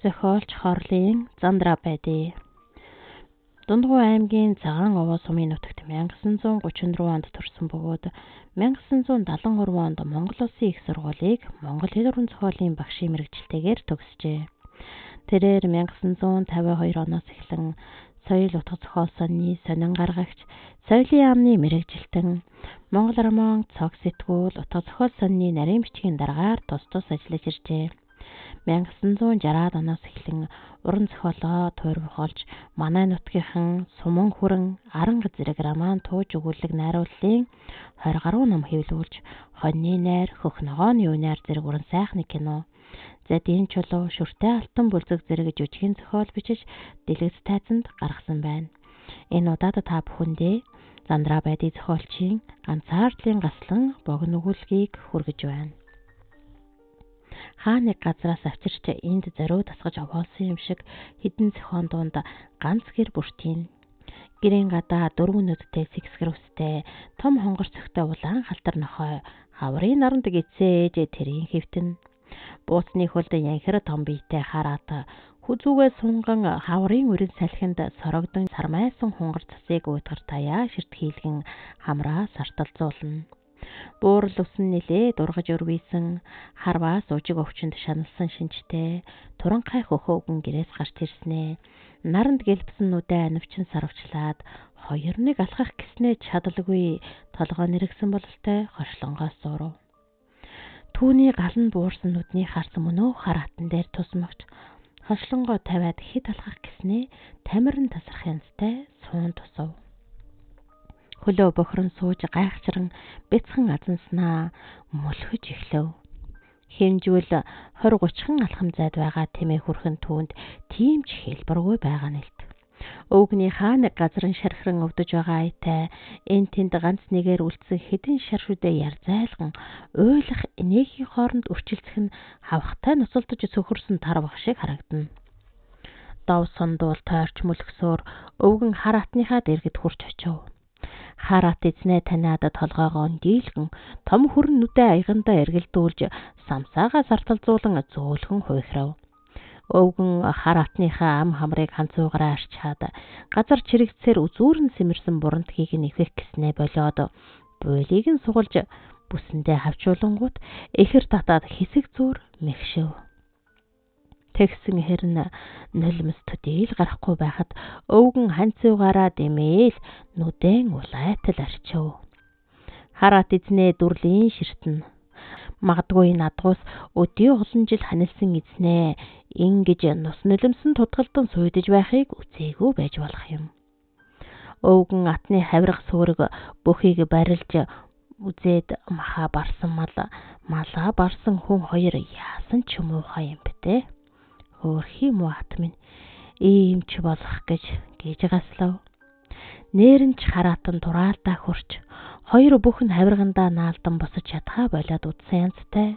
Зохиолч Хорлын Зандраа байдъя. Дундгуй аймгийн Цагаан овоо сумын нутагт 1934 онд төрсэн бөгөөд 1973 онд Монгол Улсын их сургуулийг монгол хэл уран зохиолын багшийн мэргэжилтэйгээр төгсжээ. Тэрээр 1952 оноос эхлэн соёл утга зохиол сонины сонин гаргагч, соёлын яамны мэргэжилтэн, Монгол роман, цог сэтгүүл, утга зохиол сонины нарийн бичгийн даргаар тус тус ажиллаж иржээ. 1960-аад оноос эхлэн уран зохиолоо туйрвахолж манай нутгийнхан Суман хүрэн, Аранга зэрэг роман тууж өгүүлэг найрууллын 20 гаруй ном хэвлүүлж, Хоньны найр, Хөх ногооны уйнаар зэрэг уран сайхны кино, Задийн чулуу, Шүртэй алтан бүлзэг зэрэг жүжигийн зохиол бичиж дэлгэц тайзанд гаргасан байна. Энэ удаад та бүхэндээ Зандраа байдыг зохиолчийн ганцаардлын гаслан богино өгүүлгийг хүргэж байна. Хаа нэг газраас авчирч энд зориуд тасгаж овоолсон юм шиг хэдэн зохион дунд ганц гэр бүртийн. Гэрийн гадаа дөрвөн нүдтэй сэгсгэр үстэй том хонгор цогтой улаан халтар нохой хаврын наранд гидсэн ээж тэрийн хэвтэн. Бууцны хөлд янхир том биетэй хараат хүзүүгээ сунган хаврын үрэн салхинд сорогдон сармайсан хунгар цасыг уйтгар таяа ширтхийлгэн хамраа сарталзуулна. Буурал үсэн нилээд ургаж өрвийсэн харваас ужиг өвчнөд шаналсан шинжтэй туранхай хөхөөгөн гэрээс гарч ирснээ наранд гэлбсэн нүдэ анивчин сарвчлаад хоёр нэг алхах гэснээ чадалгүй толгой нэргсэн бололтой хоршлонгоос зурв. Түүний гал нь буурсан нүдний харц мөнөө хараатан дээр тусмагч хоршлонгоо тавиад хэд алхах гэснээ тамирн тасрах янзтай суун тусав. Хөлөө бохирон сууж гайхчран бяцхан азанснаа мөлхөж эхлэв. Хэмжвэл 20 30 алхам зайд байгаа тэмээ хүрхэн түүнд тийм ч хэлбэргүй байгаа нэлт. Өвгний хаа нэг газрын шархиран өвдөж байгаа аятай энэ тэнд ганц нэгээр үлдсэн хэдэн шар шүдэ ярзайлган уйлах инээхийн хооронд өрчилцэх нь хавхтай ноцолдож цөхөрсөн тарвах шиг харагдана. Дов сундуул тойрч мөлхсөөр өвгөн хар атныхаа дэргэд хүрч очив. Хараат эзнээ таниад толгойгоо дийлгэн том хүрэн нүдээ аягандаа эргэлдүүлж самсаагаа сарталзуулан зөөлхөн хуйхрав. Өвгөн хар атныхаа ам хамрыг ханцуугаараа арчаад газар чирэгцээр үзүүрэн сэмэрсэн бурантгийг нь эвхэх гэснээ болоод буйлыг нь сугалж бүсэндээ хавчуулангуут эхэр татаад хэсэг зуур мэгшэв. Тэгсэн хэрн нулимс төдийл гарахгүй байхад өвгөн ханцуугаараа дэмээл нүдэн улайтал арчив. Хараат эзнээ дүрлийн ширтэн. Магадгүй надгуус өдий олон жил ханилсан эзнээ ингэж нус нулимсан тудгалдан сүйдэж байхыг үзээгүй байж болох юм. Өвгөн атны хавирга сүрэг бүхийг барилж үзээд маха барсан мал малаа барсан хүн хоёр яасан ч муухай юм бэ те. Хөөрхий муу ат минь ийм ч болох гэж гэж гаслав. Нээрэн ч хараатан тураалдаа хөрч хоёр бүхэн хавиргандаа наалдан босож чадхаа болоод удсан янзтай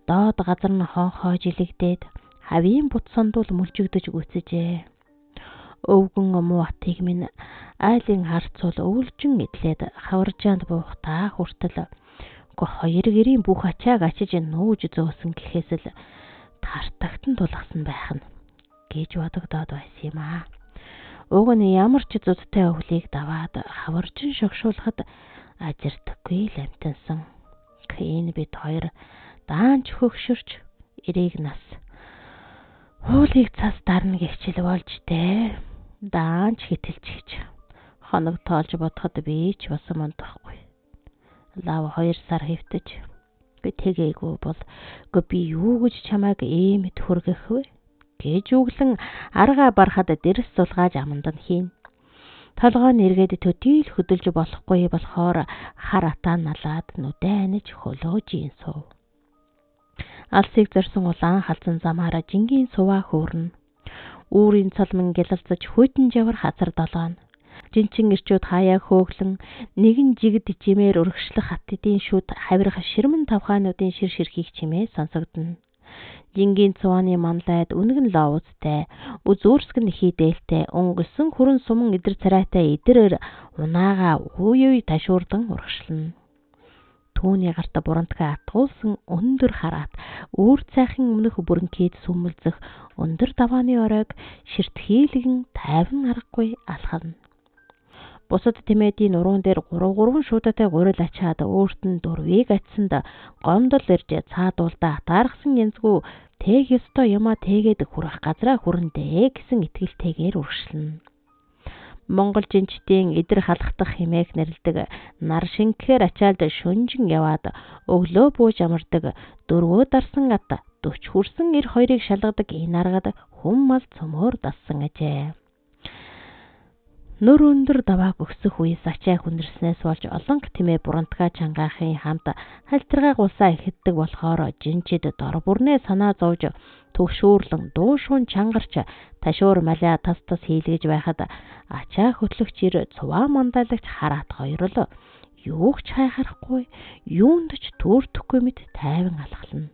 доод газар нь хонхоо жилэгдээд хавийн бут сондуул мүлжигдэж гүйцэжээ. Өвгөн муу атыг минь айлын харцуул өвлжин эдлээд хаваржаанд буухтаа хүртэл үгүй хоёр гэрийн бүх ачааг ачиж нүүж зөөсөн гэхээс л тартагтан тулгасан байх нь гэж бодогдоод байсан юм аа. Уг нь ямар ч зудтай өвлийг даваад хаваржин шогшуулахад ажирдаггүй л амтансан. Энэ бид хоёр даанч хөгшөрч эрийг нас хуулийг цас дарна гихчил болж дээ. Даанч хитэлч гэж хоног тоолж бодоход би ч болсон мундахгүй. Лав 2 сар хэвтэж би тэгээгүй бол үгүй би юу гэж чамайг ийм мэд хүргэх вэ гэж үглэн аргаа барахад дэрс сулгааж аманд нь хийн. Толгой нь эргээд төдийл хөдөлж болохгүй болохоор хар атаа налаад нүдэ аниж хөлөөжийн суув. Алсыг зорьсон улаан халзан замаараа жингийн суваа хөөрнө. Үүрийн цолмон гялалзаж хүйтэн жавар хазар долооно. Жинчин ирчүүд хаяа хөөглөн нэгэн жигд жимээр өргөшлөх хаттын шүд хавирах ширмэн тавхаануудын шир ширхийг чимээ сонсогдоно. Жингийн цувааны манлайд үнэг нь лоовцтай, үзүүрсэг нь хийдээлтэй, өнгөсөн хүрэн суман эдэр царайтай эдэрээр унаага үе үе ташуурдан урагшлана. Түүний гарт бурантгаа атгуулсан өндөр хараат үүр цайхан өмнөх бүрэнхийд сүмэлзэх өндөр давааны оройг ширтхийлгэн тайван аргагүй алхавна. Бусад тэмээдийн нуруун дээр 3 3 шуудатай гурил ачаад өөрт нь дөрвийг атсанд гомдол ирж цаадуулдаа атаархсан янзгүй тээх ёстой юмаа тээгээд хүрэх газраа хүрэндээ гэсэн итгэлтэйгээр үргэлжлэнэ. Монгол жинчдийн эдэр халахдах хэмээх нэрлэдэг нар шингэхээр ачаалд шүнжин яваад өглөө бууж амардаг дөрвөө дарсан ат 40 хүрсэн эр хоёрыг шалгадаг энэ аргад хүн мал цөмөөр дассан ажээ. Нүр өндөр давааг өксөх үеэс ачаа хүндэрснээс болж олонх тэмээ бурантгаа чангаахын хамт халтаргааг улсаа ихэддэг болохоор жинчид дор бүрнээ санаа зовж төгшүүрлэн дуушуун чангарч ташуур малиа тас тас хийлгэж байхад ачаа хөтлөгч ир цуваа мандаалагч хараат хоёр л юуг ч хайхарахгүй юунд ч түүртэхгүй мэт тайван алхална.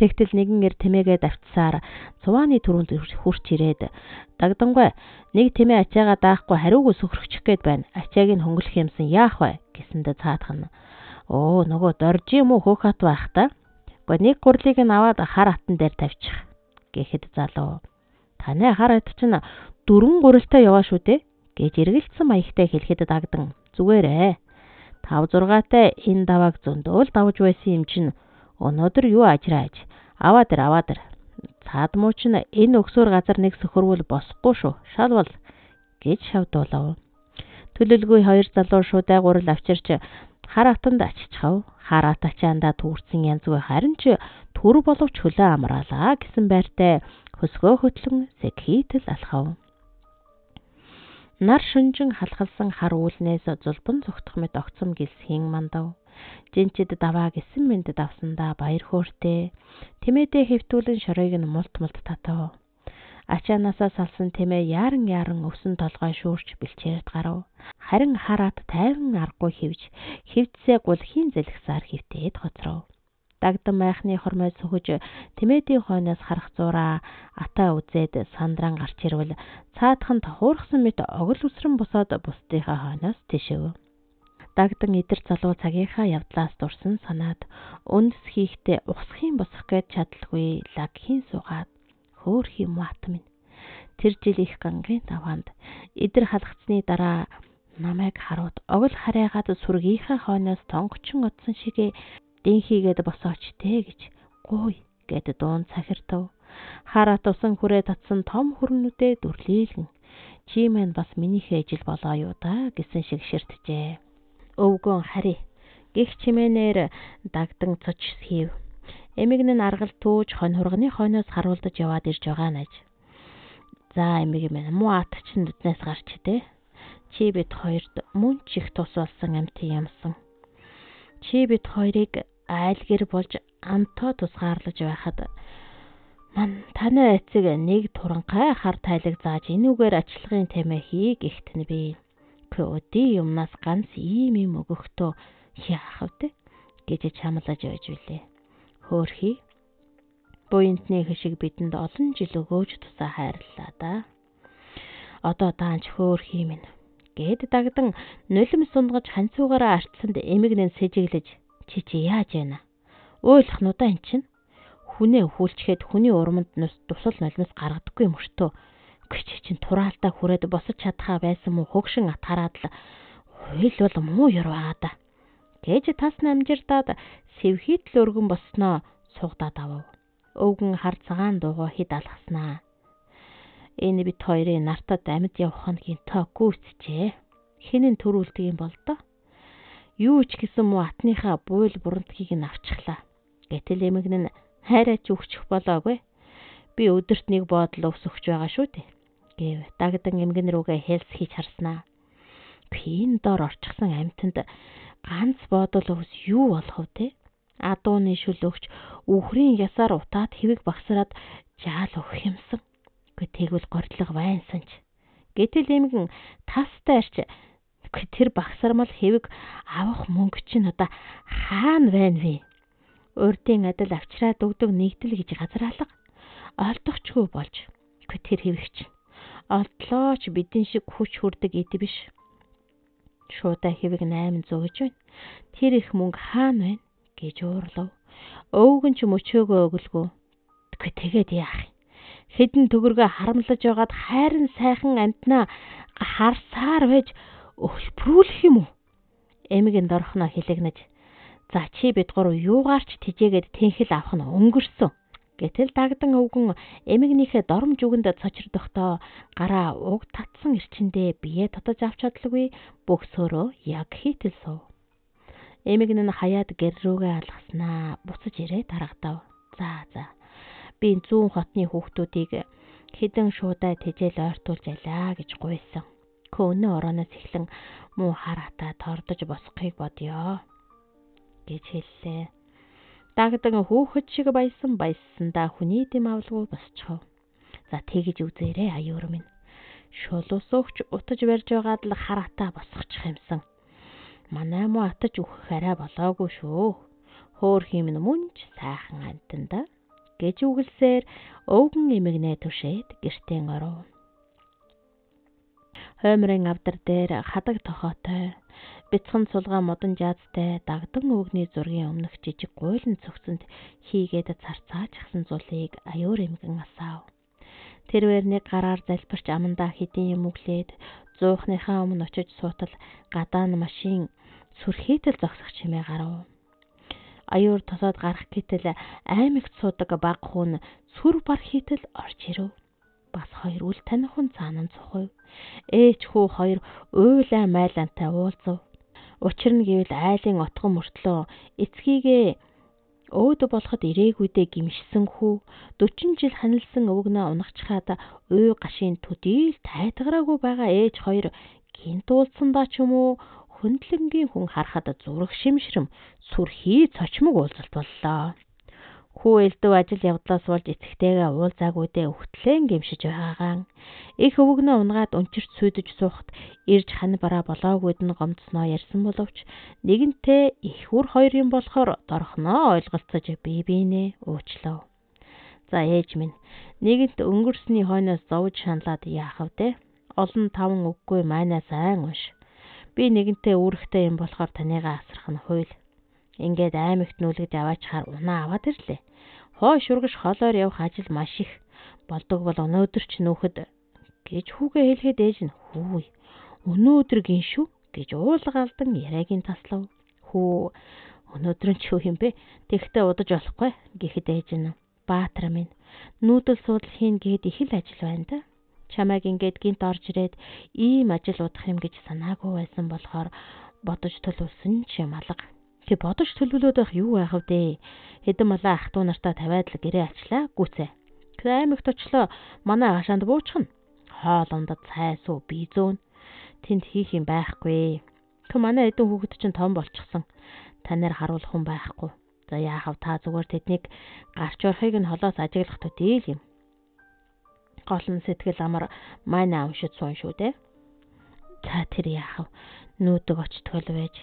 Тэгтэл нэгэн эр тэмээгээ давтсаар цувааны түрүүнд хурч ирээд дагдангуй нэг тэмээ ачаагаа даахгүй хариугүй сөхрөгчих гээд байна. Ачааг нь хөнгөлөх юмсан яах вэ гэсэндээ цаадах нь өө нөгөө дорж юм уу хөөх хат байх та. Гэхдээ нэг гурлыг нь аваад хар атан дээр тавьчих гэхэд залуу таны хар ат чинь 4 гурилтай яваа шүү дээ гэж эргэлдсэн маягтай хэлэхэд дагдан зүгээрээ 5 6-тай энэ давааг зөндөөл давж байсан юм чинь өнөөдөр юу ажрааж аваад ир аваад ир цаад муу чинь энэ өгсөөр газар нэг сөхөрвөл босхгүй шүү шалвал гэж шавдуулав. Төлөлгүй хоёр залуу шуудай гурил авчирч хар атанд аччихав. Хар ат ачаандаа түүрсэн янзгүй харин ч түр боловч хөлөө амраалаа гэсэн байртай хөсгөө хөтлөн сэхийтэл алхав. Нар шүнжин халахалсан хар үүлнээс зулбан цогтох мэт огцом гэлсхийн мандав. Жинчид даваа гисэн мэнд давсандаа баяр хөөртэй тэмээдээ хэвтүүлэн шорыг нь мулт мулт татав. Ачаанаасаа салсан тэмээ яаран яаран өвсөн толгой шүүрч бэлчээрт гарав. Харин хараат тайван аргагүй хөвж хөвдсээ гулхийн зэлгсаар хөвтөөд хоцров. Дагдан майхны хормой сөхөж тэмээдийн хойноос харах зураа атаа үзээд сандран гарч ирвэл цаадхан тохуурхсан мэт огол үсрэн босоод бусдынхаа хойноос тишэв. Дагдан эдэр залуу цагийнхаа явдлаас дурсан санаад үндэс хийхдээ ухсахын босох гээд чадалгүй лагхийн суугаад хөөхий мат минь. Тэр жил их гангийн даваанд эдэр халгацсны дараа намайг харуут огол харайгаад сүргийнхээ хойноос тонгочин одсон шигээ дэнхийгээд босооч тэ гэж гуй гэд дуун цахиртав. Хараат усан хүрээ татсан том хөрнүүдээ дүрлийлгэн чи мэн бас минийхээ ижил болоо юу да гэсэн шиг ширтжээ. Өвгөн хари гих чимээнээр дагдан цоч хийв. Эмэг нь аргал түүж хонь хурганы хойноос харуулдаж яваад ирж байгаа наж. За эмэг минь муу ат чинь нүднээс гарч дээ. Чи бид хоёрт мөн ч их тус болсон амт ямсан. Чи бид хоёрыг айлгэр болж амтаа тусгаарлаж байхад ман танай эцэг нэг туранхай хар тайлаг зааж энүүгээр ачлахын тэмээ хий гихт нь би. Өдий юмнаас ганц ийм юм өгөхдөө яах вэ гэж чамлаж байж билээ. Хөөхий буянтны хишиг бидэнд олон жил өгөөж тусаа хайрлаа да. Одоо даанч хөөхий минь гэд дагдан нулимс сунгаж ханцуугаараа артсанд эмэгнэн сэжиглэж чи чи яаж яана? Уйлах нудаа эн чинь хүнээ өхүүлчихэд хүний урманд нус тусал нулимс гаргадаггүй мөртөө чи чинь тураалтаа хүрээд босож чадхаа байсан мó хөгшин ат хараад л уйл бол муу ёр байгаа да гэж тас намжирдаад сэвхийтэл өргөн босноо сугадаад авав. Өвгөн хар цагаан дугуй хэд алхаснаа. Энэ бит хоёрын нартад амьд явах нь гинтоо гүйцжээ. Хинэн төрүүлдэг юм бол доо. Юу ч гэсэн муу атныхаа буйл бурантгийг нь авчихлаа. Гэтэл эмэгэн нь хайраа ч өгчих болоогүй. Би өдөрт нэг боодол өвс өгч байгаа шүү дээ. Гэв дагдан эмгэн рүүгээ хэлс хийж харснаа. Би энэ дор орчихсон амьтанд ганц боодол өвс юу болох вэ те? Адууны шүл өгч үхрийн ясаар утаад хэвэг багсраад жаал өгөх юмсан. Үгүй тэгвэл гордлого байнсан ч. Гэтэл эмгэн тастай арч үгүй тэр багсармал хэвэг авах мөнгө чинь одоо хаана байна вэ? Урдын адил авчраад өгдөг нэгдэл гэж газар алга. Олдохчгүй болж. Үгүй тэр хэвэг чинь олдлооч бидэн шиг хүч хүрдэг эд биш. Шуудай хэвэг 800 гэж байна. Тэр их мөнгө хаана байна гэж уурлав. Өвгөн ч мөчөөгөө өглгүй. Тэгэхгүй тэгээд яах юм? Хэдэн төгрөгөө харамлаж байгаад хайрын сайхан амтнаа харсаар байж өлбрүүлэх юм уу? Эмэг нь дорхноо хилэгнэж. За чи бид гурав юугаар ч тижээгээд тэнхэл авах нь өнгөрсөн. Гэтэл дагдан өвгөн эмэгнийхээ доромж үгэнд цочирдохдоо гараа уг татсан эрчиндээ бие татаж авч чадалгүй бөгсөөрөө яг хийтэл суув. Эмэгэн нь хаяад гэр рүүгээ алгаснаа буцаж ирээд харагдав. За за. Би зүүн хотны хүүхдүүдийг хэдэн шуудай тэжээл ойртуулж алаа гэж гуйсан. Көнөө орооноос эхлэн муу хараатаа тордож босгохыг бодъё гэж хэллээ. Дагдан хүүхэд шиг баясан баяссандаа хүний дэм авалгүй босчихов. За тэгж үзээрэй аюур минь. Шулуус өгч утаж барьж байгаад л хараатаа босгочих юмсан. Манай муу атаж үхэх арай болоогүй шүү. Хөөр хийм нь мөн ч сайхан амтан да гэж үгэлсээр өвгөн эмэгнээ түшээд гэртээ оров. Хоймрын авдар дээр хадаг тохоотой бяцхан сулгаа модон жаазтай дагдан өвгний зургийн өмнөх жижиг гуйлан цогцонд хийгээд царцаажхсан зулыг аюур эмгэн асаав. Тэрвэр нэг гараар залбирч амандаа хэдийн юм өглээд зуухныхаа өмнө очиж суутал гадаа нь машин сүрхийтэл зогсох чимээ гарав. Аюур тосоод гарах гэтэл аймагт суудаг баг хүн сүр бар хийтэл орж ирэв. Бас хоёр үл таних хүн цаана нь цухав. Ээч хүү хоёр уйлаа майлантай уулзав. Учир нь гэвэл айлын отгон мөртлөө эцгийгээ өөд болоход ирээгүйдээ гимшсэн хүү 40 жил ханилсан өвгнөө унахчхаад уй гашийн төдийл тайтгараагүй байгаа ээж хоёр гинт уулзсандаа ч юм уу хөндлөнгийн хүн харахад зураг шимшрэм сүрхий цочмог уулзалт боллоо. Хүү элдв ажил явдлаас болж эцэгтэйгээ уулзаагүйдээ өвтлэн гэмшиж байгаагаан их өвгнөө унгаад өнчирч сүйдэж суухад ирж хань бараа болоогүйд нь гомдсноо ярьсан боловч нэгэнтээ их үр хоёр юм болохоор дорхноо ойлголцож бие биенээ уучлав. За ээж минь нэгэнт өнгөрсний хойноос зовж шаналаад яах вэ? Олон таван үггүй майнаа сайн унш. Би нэгэнтээ үүрэгтэй юм болохоор таныгаа асрах нь хууль. Ингээд аймагт нүүлгэж аваачхаар унаа аваад ирлээ. Хойш урагш холоор явах ажил маш их. Болдог бол өнөөдөр ч нүүхэд гэж хүүгээ хэлэхэд ээж нь хүүй өнөөдөр гин шүү гэж уулга алдан яриагийн таслав. Хүү өнөөдөр нь ч юу юм бэ? Тэгтээ удаж болохгүй гэхэд ээж нь Баатар минь нүүдэл суудал хийн гээд их л ажил байна да. Чамайг ингээд гинт орж ирээд ийм ажил удах юм гэж санаагүй байсан болохоор бодож төлөвлөсөн ч юм алга. Чи бодож төлөвлөөд байх юу байх вэ? Хэдэн малаа ах トゥ нартаа тавиад л гэрээ ачлаа гүцээ. Аймагт очлоо манай гашаанд буучихна. Хоол ундад цай суу бие зөөн. Тэнд хийх юм байхгүй. Тэг манай эдэн хүүхэд чинь том болчихсон. Танаар харуулах хүн байхгүй. За яах вэ та зүгээр тэднийг гарч орохыг нь холоос ажиглах төдийл юм. Гол нь сэтгэл амар манай уншиж суун шүү дээ. За тэр яах вэ? Нүүдэг очтгол байж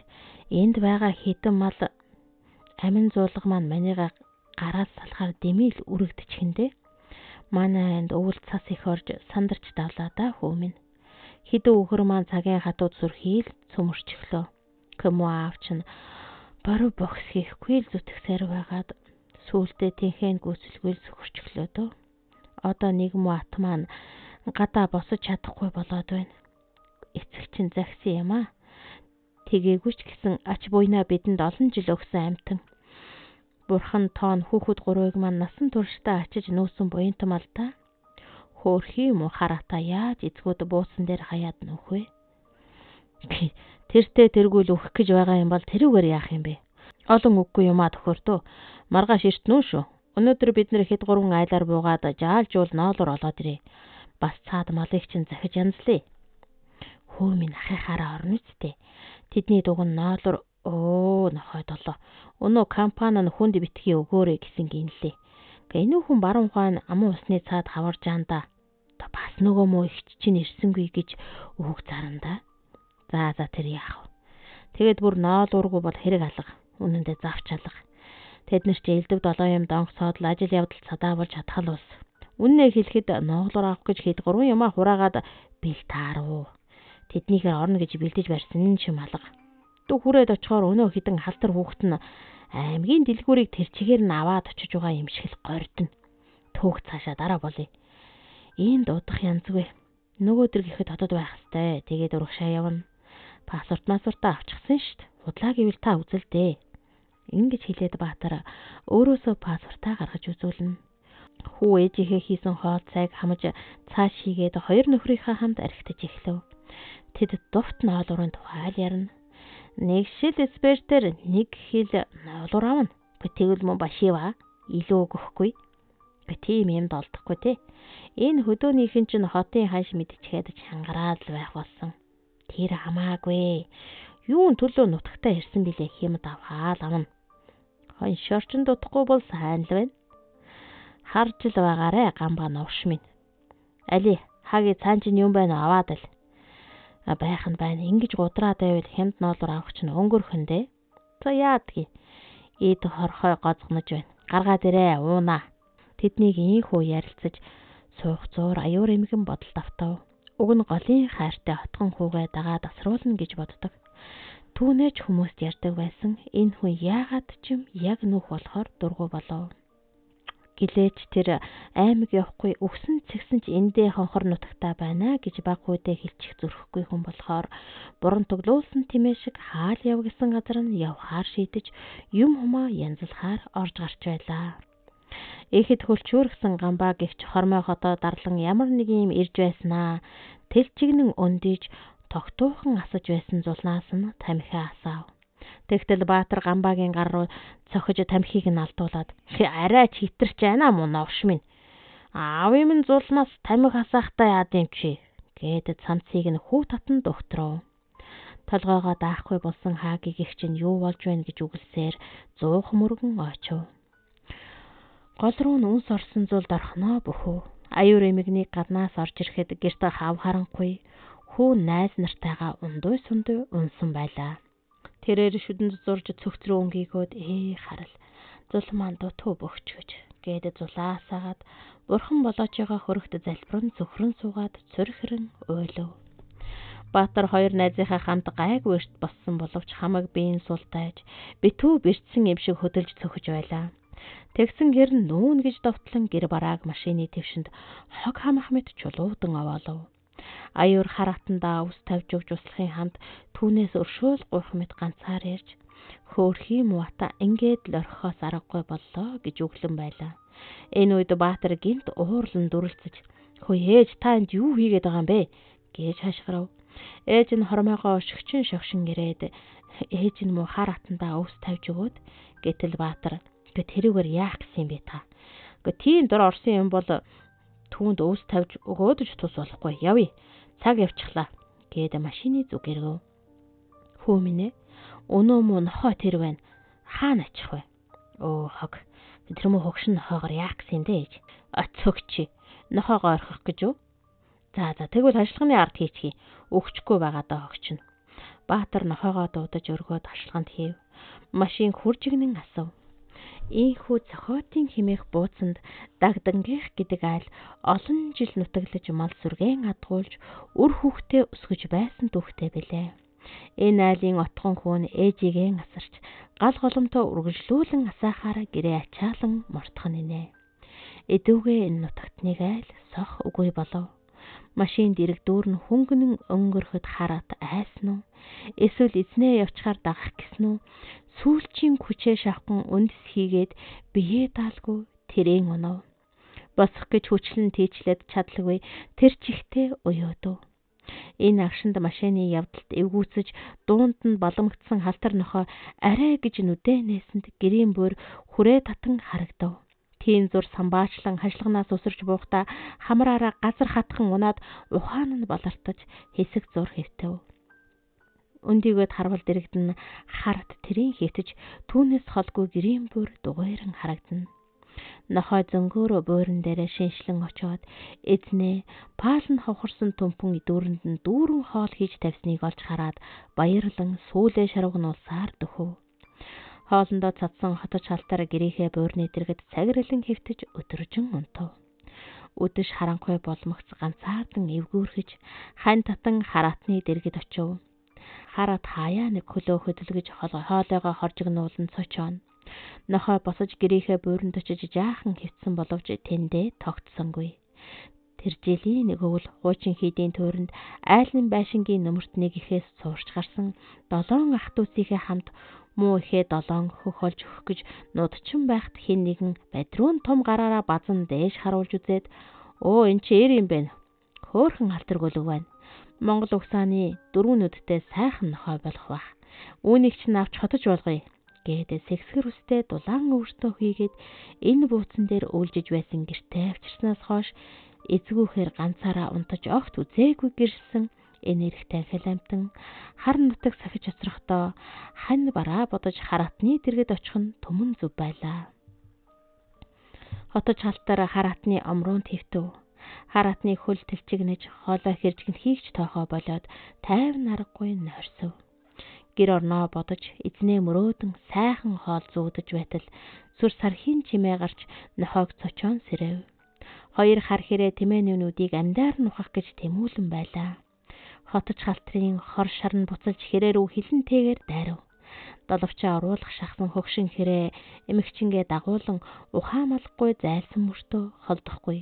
энд байгаа хэдэн мал амин зуулга маань манийга гараас салахаар дэмийл үрэгдчихэндээ. Манай энд өвөл цас их орж сандарч давлаа да хүү минь. Хэдэн үхэр маань цагийн хатууд сүрхийл цөмөрчихлөө. Кэмо аав чинь баруй богс хийхгүй л зүтгэсээр байгаад сүүлдээ тэнхэн гүйцэлгүй л сөхөрчихлөө дөө. Одоо нэг муу ат маань гадаа босож чадахгүй болоод байна. Эцэг чинь загсан юм аа. Тэгээгүй ч гэсэн ач буйнаа бидэнд олон жил өгсөн амтан. Бурхан тоон хүүхэд гурвыг маань насан туршдаа ачиж нүүсэн буянтан мал та. Хөөрхий муу хараатаа яаж эцгүүд буусан дээр хаяад нүүх вэ? Тэртээ тэргүүл өөх гэж байгаа юм бол тэрүүгээр яах юм бэ? Олон үггүй юмаа төхөртөө. Маргааш эрт нүү шүү. Өнөөдөр бид нэр хэд гурван айлаар буугаад жаалжуул ноолор олоод ирээ. Бас цаад малыг чинь захиж янзлаа. Хөө минь ахихаараа орно үсттэй. Тэдний дуг нь ноолор өө нохой долоо. Өнөө компани нь хүнд битгий өгөөрэй гэсэн гинлээ. Гэ энэ хүн баруун ухаан аман усны цаад хаваржаанда. Бас нөгөө муу ихч чинь ирсэнгүй гэж үг заранда. За за тэр яах вэ? Тэгээд бүр ноолуургүй бол хэрэг алга. Үнэндээ завч алга. Тэд нар чи элдв долоо юм донхсоод л ажил явдал цадаа болж чадхал улс. Үннээ хэлэхэд ноолоор авах гэж хэд гурван юмаа хураагаад бэл таарав. Тэднийхээр орно гэж бэлдэж барьсан чим алга. Дүү хүрээд очихоор өнөө хідэн халтар хүүхэд нь аймгийн дэлгүүрийг тэр чигээр нь аваад очиж байгаа юм шиг л гордно. Төөх цаашаа дараа болъё. Энд удах янзгүй. Нөгөөдөр гэхэд хотод байх хэвээр. Тэгээд урагшаа явна. Паспорт масвартаа авчихсан шүү дээ. Худлаа гэвэл та үзэл дээ. Ингэж хэлээд Баатар өөрөөсөө паспортаа гаргаж үзүүлнэ. Хүү ээжийнхээ хийсэн хоол цайг хамж цааш хийгээд хоёр нөхрийнхээ хамт архитаж эхлэв. Тэд дуфт ноолуурын тухай л ярина. Нэг шил спиртээр нэг хил ноолуур авна. Тэгвэл мөн башива илүү өгөхгүй. Тийм юмд олдохгүй те. Энэ хөдөөнийхэн чинь хотын ханш мэдчихээд чангараад л байх болсон. Тэр хамаагүй. Юун төлөө нутагтаа ирсэн билээ хямд авхаал авна. Хоншорчин дутахгүй бол сайн л байна. Харж л байгаарэ гамба новш минь. Али хаги цаан чинь юм байна аваад л. Байх нь байна. Ингэж гудраад байвал хямд ноолуур авах чинь өнгөрхөн дээ. За яадгийг. Эд хорхой гозгонож байна. Гаргаад ирээ уунаа. Тэднийг ийхүү ярилцаж суух зуур аюур эмгэн бодолд автав. Уг нь голын хайртай хотгон хүүгээ дагаад асруулна гэж боддог. Түүнээ ч хүмүүст ярьдаг байсан. Энэ хүн яагаад ч юм яг нүх болохоор дургу болов. Гэлээч тэр аймаг явахгүй өгсөн цэгсэн ч эндээ хонхор нутагтаа байна гэж баг хүүдээ хэлчих зүрхэхгүй хүн болохоор буран туглуулсан тэмээ шиг хаал яв гэсэн газар нь явхаар шийдэж юм хумаа янзлахаар орж гарч байлаа. Ихэд хөлчүүргсэн гамбаа гихч хормой хотоо дарлан ямар нэг юм ирж байснаа тэл чигнэн өндийж тогтуухан асаж байсан зулнаас нь тамхи асаав. Тэгтэл Баатар гамбагийн гар руу цохиж тамхиг нь алдуулаад арай ч хитэрч байна муу новш минь. Аавын минь зулнаас тамхи асаахтаа яад юм чи гээд цамцыг нь хүү татан дөхтрөө. Толгоогоо даахгүй болсон хаагийг их чинь юу болж байна гэж үгэлсээр зуух мөргөн очив. Гол руу нь үнс орсон зулд орхиноо бөхөө. Аюур эмэгнийг гаднаас орж ирэхэд гэрт хав харанхуй хүү найз нартайгаа ундуй сундуй унсан байлаа. Тэрээр шүдэнд зурж цөгц рүү өнгийгөөд харал зул маань дутуу бөгч гэж гээд зулаасаагаад бурхан болоочийгоо хөрөгт залбирan цөхрөн суугаад цөрхөрөн уйлав. Баатар хоёр найзынхаа хамт гайгүй эрт боссон боловч хамаг биеийн сул тайж битүү бэртсэн юм шиг хөдөлж цөхөж байлаа. Тэгсэн гэр нүүн гэж довтлон гэр барааг машины твшинд хог хамах мэт чулуудан овоолов. Аюур хар атандаа ус тавьж өгч услахын хамт түүнээс өршөөл гуйх мэт ганцаар ярьж хөөрхий муута ингээд л орхихоос аргагүй боллоо гэж өглөн байлаа. Энэ үед Баатар гинт уурлан дүрэлзэж хөөе ээж та энд юу хийгээд байгаа юм бэ гэж хашгирав. Ээж нь хормойгоо шигчин шогшин ирээд ээж нь муу хар атандаа өвс тавьж өгөөд гэтэл Баатар тэрүүгээр яах гэсэн юм бэ та. Гэхдээ тийм дор орсон юм бол түүнд өвс тавьж өгөөд ч тус болохгүй. Явъя. Цаг явчихлаа гээд машины зүг эргэв. Хүү минь ээ. Өнөө муу нохой тэр байна. Хаана очих вэ? Өө хог. Тэр муу хогшин нохоогоор яах гэсэн юм бэ ээж? Оцогч. Нохоогоо орхих гэж үү? За тэгвэл ажиллаганы ард хийчихье. Өгчихгүй байгаа даа хогч нь. Баатар нохоогоо дуудаж өргөөд хашлаганд хийв. Машин хуржигнэн асав. Ийхүү цохиотын химээх бууцанд Дагдангийнх гэдэг айл олон жил нутаглаж мал сүргэн адгуулж үр хүүхдээ өсгөж байсан түүхтэй билээ. Энэ айлын отгон хүүн ээжигээ асарч гал голомтоо үргэлжлүүлэн асаахаар гэрээ ачаалан мортох нэ. Эдүүгээ энэ нутагтныг айл сох үгүй болов. Машин дэрэг дүүрэн хөнгөнөн өнгөрөхөд хараад айсан уу? Эсвэл эзнээ явчихаар дагах гэсэн үү? Сүүлчийн хүчээ шавхан үндэс хийгээд биеэ даалгүй тэрэн унав. Босох гэж хүчлэн тийчлээд чадалгүй тэр чихтэй уйудав. Энэ агшинд машины явдалд эвгүүцэж дуунд нь боломгдсон халтар нохой арай гэж нүдээ нээсэнд гэрийн буйр хүрээ татан харагдав. Тийм зур самбаачлан хашлагнаас өсөрч буухтаа хамраараа газар хатхан унаад ухаан нь балартаж хэсэг зур хэвтэв. Өндийгөөд харвал дэрэгдэн харт тэрийн хитэж түүнээс холгүй гэрийн буйр дугуйран харагдана. Нохой зөнгөөрөө буйран дээрээ шиншлэн очоод эзнээ паал нь хавхарсан төмпөн дүүрэнд нь дүүрэн хоол хийж тавьсныг олж хараад баярлан сүүлээ шарвгнуулсаар дөхөв. Хоолндоо цадсан хотож халтаар гэрийнхээ буйрны дэргэд цагирлан хэвтэж өдөржин унтав. Үдэш харанхуй булмагц ганцаардан эвгүүрхэж хань татан хараатны дэргэд очив. Хараат хаяа нэг хөлөө хөдөлгөж хоолойгоо хоржигнуулан цочооно. Нохой босож гэрийнхээ бууранд очиж жаахан хэвтсэн боловч тэндээ тогтсонгүй. Тэр жилийн нэг өвөл хуучин хийдийн тойронд айлын байшингийн нөмөрт нэг ихээс суурч гарсан 7 ах дүүсийнхээ хамт муу ихээ 7 хөх олж өгөх гэж нуудчин байхад хэн нэгэн бадруун том гараараа базан дээш харуулж үзээд "Өө эн чи эр юм бэ? Хөөхөн халтар гөлөг байна. Монгол угсааны 4 нүдтэй сайхан нохой болох байх. Үүнийг чинь авч хотож болгоё" гээд сэгсгэр үстэй дулаан өвөртөө хийгээд энэ бууцан дээр үүлжиж байсан гэртээ авчирснаас хойш эзгүүхээр ганцаараа унтаж огт үзээгүй гэрэлсэн энэ эрх танхил амтан хар нутаг сахиж хоцрохдоо хань бараа бодож хараатны дэргэд очих нь түмэн зүв байлаа. Хотож халтар хараатны омруунд хэвтв. Хараатны хөл тэлчигнэж хоолой хэржигнэхийг ч тоохоо болоод тайван аргагүй нойрсов. Гэр орноо бодож эзнээ мөрөөдөн сайхан хоол зүүдэж байтал сүр сархийн чимээ гарч нохойг цочоон сэрэв. Хоёр хар хэрээ тэмээний нүдийг амьдаар нухах гэж тэмүүлэн байлаа. Хотож халтрын хор шар нь буцалж хэрээ рүү хилэнтэйгээр дайрав. Доловчоо оруулах шахсан хөгшин хэрээ эмэгчингээ дагуулan ухаан малгагүй зайлсан мөртөө холдохгүй.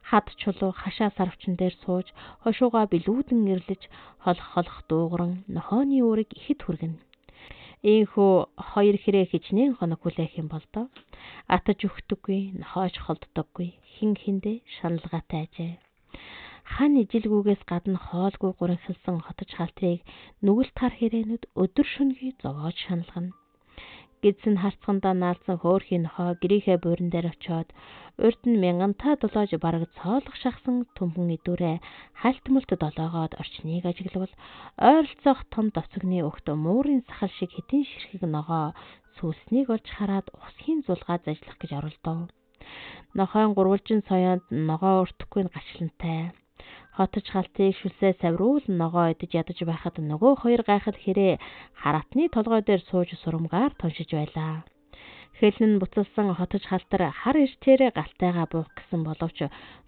Хад чулуу хашаа сарвчин дээр сууж хошуугаа билүүдэн эрлэж холох холох дуугаран нохооны уурыг ихэд хүргэнэ. Ийхүү хоёр хэрээ хичнээн хоног хүлээх юм бол доо. Атаж өгдөггүй, нохойч холддоггүй. Хэн хэндээ шаналгаатай ажээ. Хан ижилгүүгээс гадна хоолгүй гуринхэлсэн хотож халтрыг нүгэлт хар хэрээнүүд өдөр шөнөгүй зовоож шаналгана. Гидсэн харцгандаа наалдсан хөөрхийн нохой гэрийнхээ буурин дээр очиод урд нь мянгантаа долоож бараг цоолох шахсан төмхөн идүүрээ хальт мөлт долоогоод орчныг ажиглавал ойролцоох том довцогны өгт муурын сахал шиг хитэн ширхэг ногоо сүүлснийг олж хараад усхийн зулгаа зажлах гэж оролдов. Нохойн гурвалжин соёонд ногоо өртөхгүй нь гачлантай. Хотож халтыг шүлсээ савруул ногоо идэж ядаж байхад нөгөө хоёр гайхал хэрээ хараатны толгой дээр сууж сурамгаар тоншиж байлаа. Хөлн нь буцалсан хотож халтар хар ирчээрээ галтайгаа буух гэсэн боловч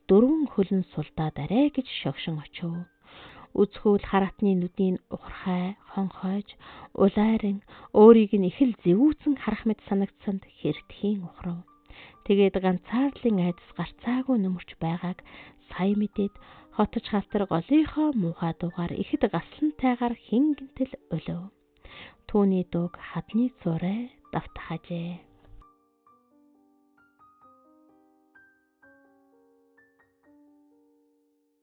дөрвөн хөлн сулдаад арай гэж шогшин очив. Үзхүүл хараатны нүдийн ухархай, хонхойж, улайран өөрийг нь их л зэвүүцэн харах мэт санагдсанд хэртхийн ухрав. Тэгээд ганцаардлын айдас гарцаагүй нөмөрч байгааг сая мэдээд хотож халтар голынхоо муухай дуугаар ихэд гаслантайгаар хэн гинтэл өлөв. Түүний дууг хадны цуурай давтахажээ.